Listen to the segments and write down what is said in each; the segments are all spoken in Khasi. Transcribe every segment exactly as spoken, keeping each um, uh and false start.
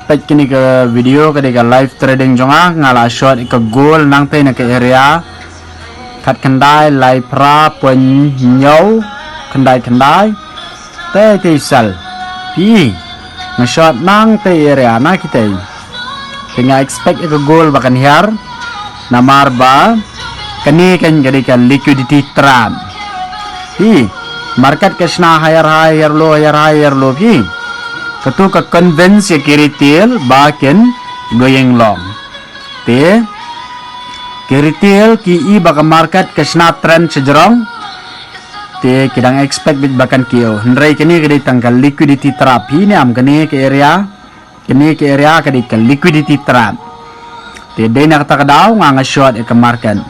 Peit kane ka video ka dei ka live trading jong nga, nga la short ka gold nangtei na ka area khatkhyndai lai phra point hynñiew khyndai khyndai. Tei tei sal. Phi nga short nangtei area na kitei. Te nga expect ka gold ba kan hiar. Namar ba kane kan ka dei ka liquidity trap. Phi market ka shna higher high, higher low, higher high, higher low phi. Katu ka convince ïa ki retail ba kin going long. Te ki retail ki i ba ka market ka shna trend shajrong. Te ki dang expect beit ba kan kiew. Hynrei kane ka dei tang ka liquidity trap phi ne em kane ka area. Kane ka area ka dei ka liquidity trap. Te dei na kata ka daw nga nga short ïa ka market.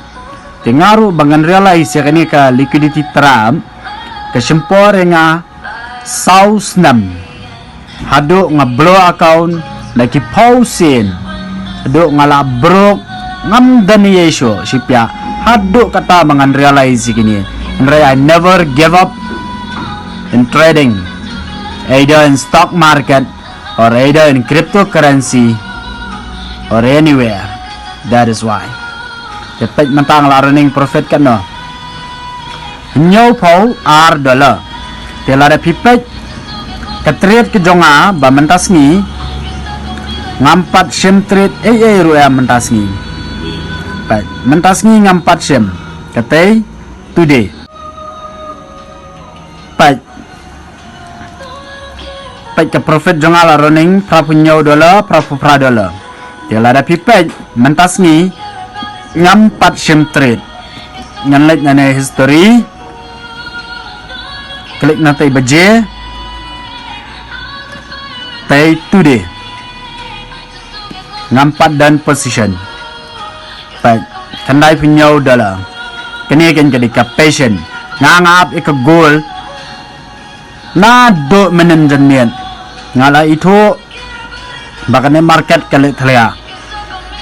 Te nga ruh ba ngan realize ïa kane ka liquidity trap ka shim por ïa nga saw snem. Haduh nga blow account da ki phew sien. Haduh nga la broke ngam don ei ei shuh shipia. Haduh kata ba ngan realize ïa kine. Hynrei I never give up in trading, either in stock market or either in cryptocurrency or anywhere. That is why. Te peit mynta nga la running profit katno. Hynñiew phew ar dollar. Te lada phi peit ka trade ka jong nga ba mynta sngi ngam pat shim trade ei ei ruh ïa mynta sngi. Peit mynta sngi ngam pat shim. Katei today. Peit. Peit ka profit jong nga la running phra phew hynñiew dollar, phra phew phra dollar. Te lada phi peit mynta sngi ngam pat shim trade. Ngan leit na ne history. Klik na tei baje. Tei today. Ngam pat don position. Peit khyndai phew hynñiew dollar. Kane kan ka dei ka patient. Nga nga ap ïa ka gold naduh mynnin janmiet. Nga la ithuh ba kane market ka leh thleh.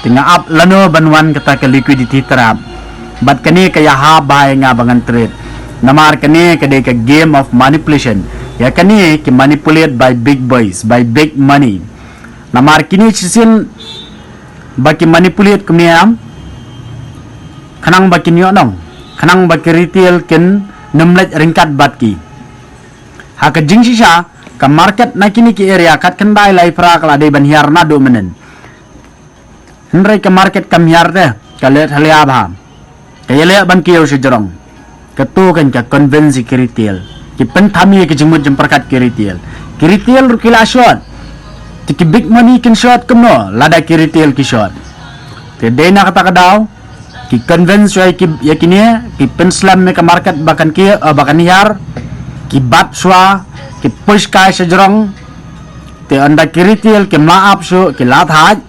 Te nga ap lano ban wan kata ka liquidity trap. Bad kane ka ïahap bha ïa nga ba ngan trade. Namar kane ka dei ka game of manipulation. Ïa kane ki manipulate by big boys, by big money. Namar kine shisien ba ki manipulate kumne em. Khnang ba kin ïoh nong, khnang ba ki retail kin nym leit ryngkat bad ki. Ha ka jingshisha ka market na kine ki area khatkhyndai lai phra ka la dei ban hiar naduh mynnin. Hynrei ka market kam hiar te, ka leh thleh bha. Ka ïaleh ban kiew shajrong. Katu kan ka convince ki retail. Ki pynthame ki jingmut jingpyrkhat ki retail. Ki retail ruh ki la short. Te ki big money kin short kumno lada ki retail ki short. Te dei na kata ka daw ki convince ïa ki, ïa kine, ki pynslem ïa ka market ba kan kiew, eh, ba kan hiar. Ki bat shuwa, ki push kai shajrong. Te ynda ki retail kim lah ap shuh, ki la thait.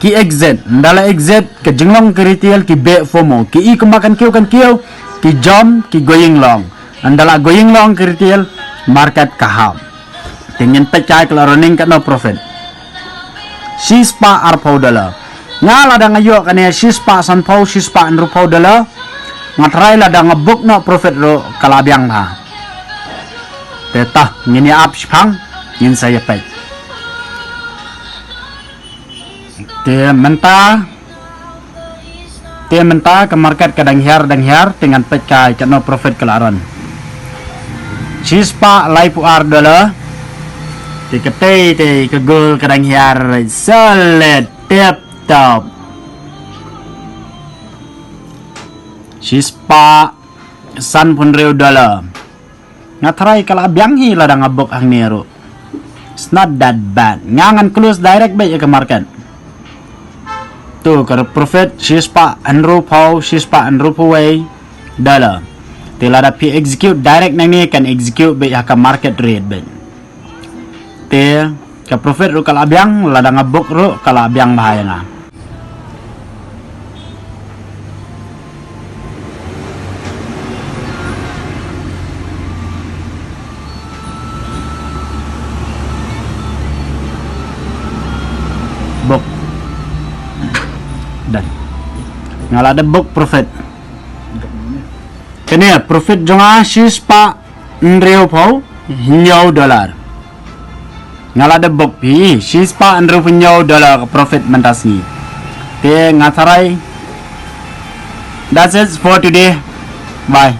Ki exit, ynda la exit, ka jinglong ki retail ki beh FOMO, ki i kumba kan kiew kan kiew, ki jump, ki going long. Ynda la going long ki retail, market ka hap. Te ngin peit kai ka la running katno profit. Shispah arphew dollar. Nga lada nga ïoh kane shispah sanphew, shispah hynriewphew dollar. Nga tharai lada nga book noh profit ruh ka la biang bha. Te tah ngin ïa ap shiphang, ngin sa ïa peit. Te mynta, te mynta ka market ka dang hiar, dang hiar, te ngan peit kai katno profit ka la run. Shispah laiphew ar dollar. Te katei te ka gold ka dang hiar solid tip top. Shispah sanphew hynriew dollar. Nga tharai ka la biang hi lada nga book hangne ruh. It's not that bad. Nga ngan close direct beit ïa ka market. Tu ka profit shispah hynriewphew, shispah hynriewphew wei dollar. Te lada phi execute direct nangne kan execute beit ha ka market rate beit. Te ka profit ruh ka la biang, lada nga book ruh ka la biang bha ïa nga. Book. Done. Nga la da book profit. Kane profit jong nga shispah hynriewphew hynñiew dollar. Nga la da book phi shispah hynriewphew hynñiew dollar ka profit mynta sngi. Te nga tharai that's it for today. Bye.